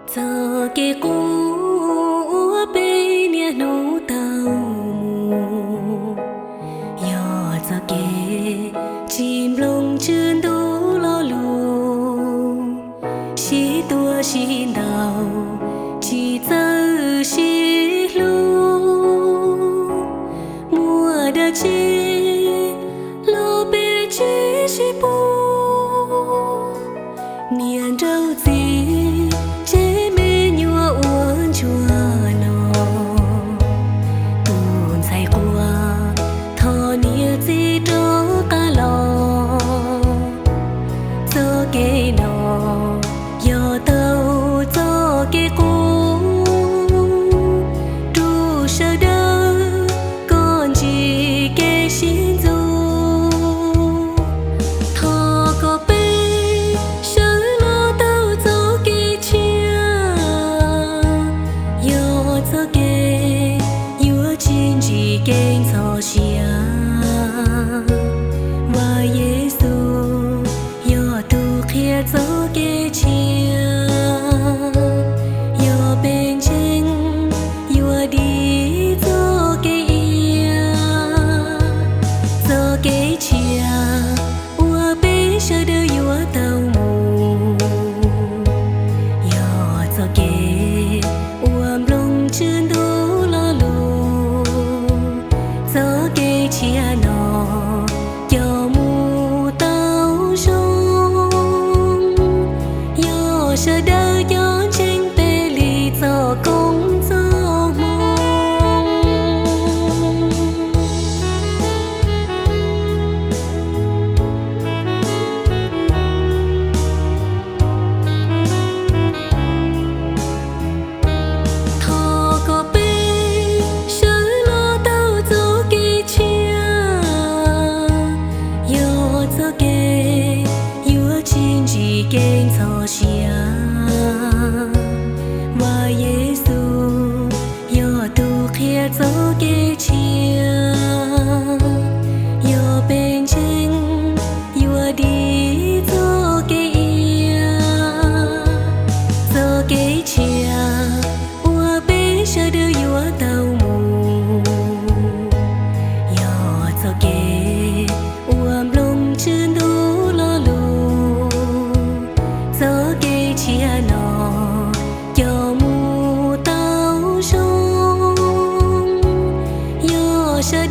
Txoj kev qub uas peb niaj hnub tau mus, yog txoj kev tsis mloog Tswv Ntuj lo lus, sib tuav sib ntaus, tsis txawj sib hlub. Muaj dab tsi los peb tsis sib pub, niam nrauj txiv tsev me nyuam ua ntsuag no, tus ntxhais quaj thov niam txiv rov qab los. Txoj kev no yog tau txoj kev qub rau sawv daws kom ntsib kev sib ntxub. Thov kom peb sawv los tau txoj kev tshiab, yog txoj kev yuav tsis ntsib kev ntxhov siab. Vam Yexus yog tus qhia txoj kev tshiab, yog peb ntseeg yuav dim txoj kev iab. Txoj kev tshiab uas peb sawv daws yuav tau mus, yog txoj kev uas mloog Tswv Ntuj lo lus. Txoj kev tshiab no coj mus tau zoo, yog sawv daws cov ntseeg peb li txoj koob txoj hmoov. Thov kom peb sawv los tau txoj kev tshiab, yog txoj kev yuav tsis ntsib kev ntxhov siab. Vam Yexus yog tus qhia txoj kev tshiab, yog peb ntseeg yuav dim txoj kev iab. Txoj kev tshiab uas peb sawv daws yuav tau mus, yog txoj kev uas mloog Tswv Ntuj lo lus. Txoj kev tshiab no coj mus tau zoo, yog sawv